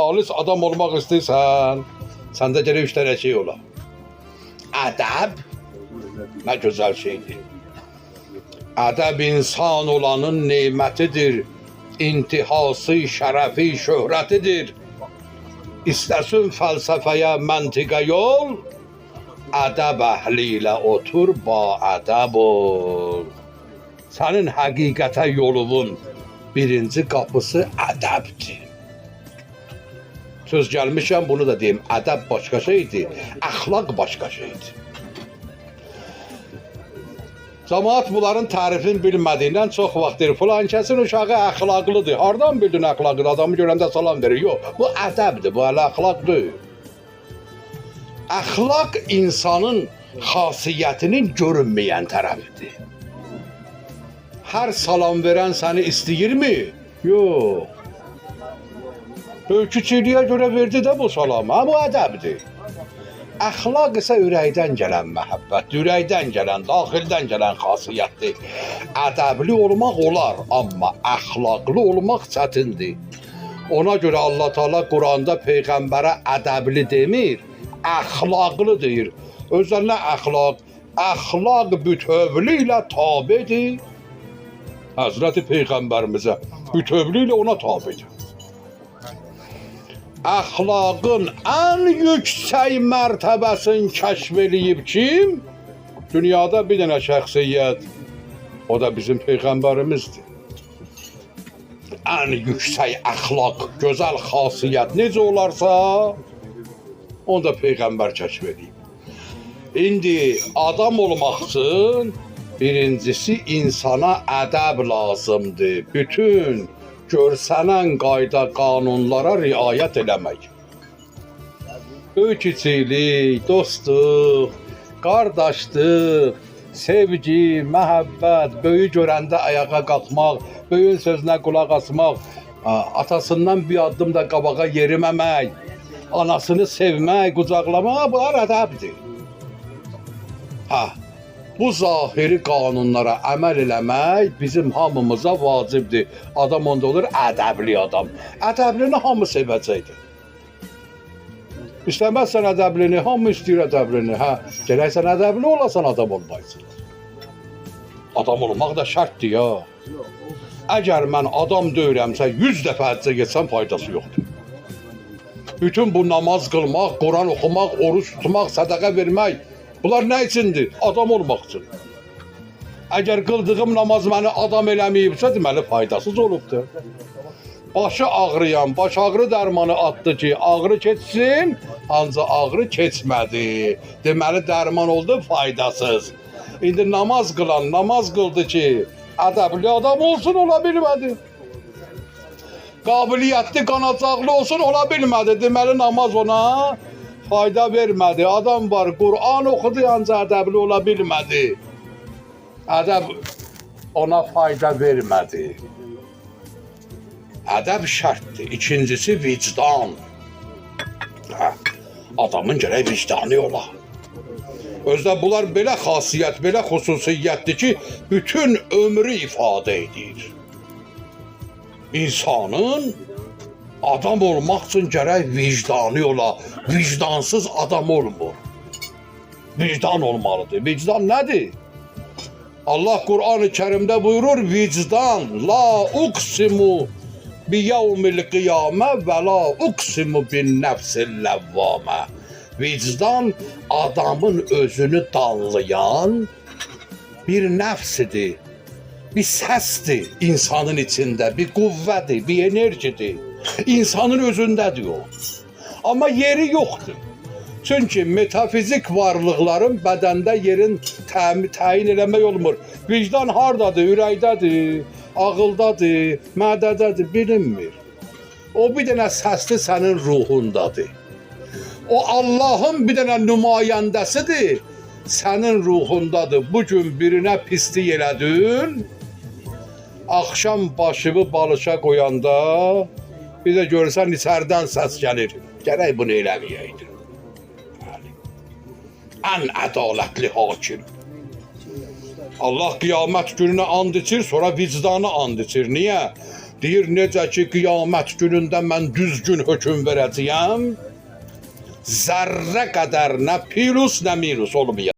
Xalis adam olmaq istəyirsən, səndə gərək üç dənə şey ola. Ədəb nə gözəl şeydir. Ədəb insan olanın nemətidir. İntihası, şərəfi, şöhrətidir. İstəsin fəlsəfəyə, məntiqə yol, ədəb əhli ilə otur, ba ədəb ol. Sənin həqiqətə yolunun birinci qapısı ədəbdir. Söz gəlmişəm bunu da deyim. Ədəb başqa şeydir, əxlaq başqa şeydir. Camaat bunların tərifini bilmədiyindən çox vaxt deyir, filan kəsin uşağı əxlaqlıdır. Hardan bildin əxlaqlıdır? Adamı görəndə salam verir. Yox, bu ədəbdir, bu hələ əxlaq deyil. Əxlaq insanın xasiyyətinin görünməyən tərəfidir. Hər salam verən səni istəyirmi? Yox. Böyük kiçikliyə görə verdi də bu salamı. Ha, bu ədəbdir. Əxlaq isə ürəkdən gələn məhəbbətdir, ürəkdən gələn, daxildən gələn xasiyyətdir. Ədəbli olmaq olar, amma əxlaqlı olmaq çətindir. Ona görə Allah Taala Quranda peyğəmbərə ədəbli demir, əxlaqlı deyir. Özdə nə əxlaq? Əxlaq bütövlüklə tabedir. Həzrəti peyğəmbərimizə bütövlüklə ona tabedir. Əxlaqın ən yüksək mərtəbəsini kəşf eləyib kim? Dünyada bir dənə şəxsiyyət, o da bizim peyğəmbərimizdir. Ən yüksək əxlaq, gözəl xasiyyət necə olarsa, onu da peyğəmbər kəşf eləyib. İndi adam olmaq üçün birincisi insana ədəb lazımdır. Bütün görsənən qayda qanunlara riayət eləmək. Böyük kiçiklik, dostluq, qardaşlıq, sevgi, məhəbbət, böyük görəndə ayağa qalxmaq, böyüyün sözünə qulaq asmaq, atasından bir addım da qabağa yeriməmək, anasını sevmək, qucaqlamaq, bunlar ədəbdir. Ha, bu zahiri qanunlara əməl eləmək bizim hamımıza vacibdir. Adam onda olur ədəbli adam. Ədəblini hamı sevəcəkdir. İstəməzsən ədəblini, hamı istəyir ədəblini. Hə, gərək sən ədəbli olasan adam olmaq üçün. Adam olmaq da şərtdir ya. Əgər mən adam deyirəmsə 100 dəfə həccə getsəm faydası yoxdur. Bütün bu namaz qılmaq, Quran oxumaq, oruç tutmaq, sədaqə vermək, bunlar nə üçündür? Adam olmaq üçün. Əgər qıldığım namaz məni adam eləməyibsə, deməli faydasız olubdur. Başı ağrıyan, baş ağrı dərmanı atdı ki, ağrı keçsin, ancaq ağrı keçmədi. Deməli dərman oldu faydasız. İndi namaz qılan namaz qıldı ki, ədəbli adam olsun, ola bilmədi. Qabiliyyətli, qanacaqlı olsun, ola bilmədi. Deməli namaz ona fayda vermədi. Adam var, Quran oxudu, ancaq ədəbli ola bilmədi. Ədəb ona fayda vermədi. Ədəb şərtdir. İkincisi vicdan. Hə, adamın gərək vicdanı ola. Özdə bunlar belə xasiyyət, belə xüsusiyyətdir ki, bütün ömrü ifadə edir. İnsanın adam olmaq üçün gərək vicdanı ola. Vicdansız adam olmur. Vicdan olmalıdır. Vicdan nədir? Allah Qur'an-ı Kərimdə buyurur: "Vicdan la uqsimu bi yevmil qiyamə və la uqsimu bin nəfsil ləvvamə." Vicdan adamın özünü danlayan bir nəfsidir. Bir səsdir insanın içində, bir qüvvədir, bir enerjidir. İnsanın özündədir o. Amma yeri yoxdur. Çünki metafizik varlıqların bədəndə yerin təyin eləmək olmur. Vicdan hardadır? Ürəkdədir, ağıldadır, mədədədir, bilinmir. O bir dənə səsli sənin ruhundadır. O Allahın bir dənə nümayəndəsidir. Sənin ruhundadır. Bu gün birinə pislik elədin, axşam başımı balışa qoyanda bir də görürsən içərdən səs gəlir. Gərək bunu eləməyəydin. Bəli. Ən ədalətli hakim. Allah qiyamət gününə and içir, sonra vicdanı and içir. Niyə? Deyir necə ki qiyamət günündə mən düzgün hökm verəcəyəm. Zərrə qədər nə plus nə minus olmayacaq.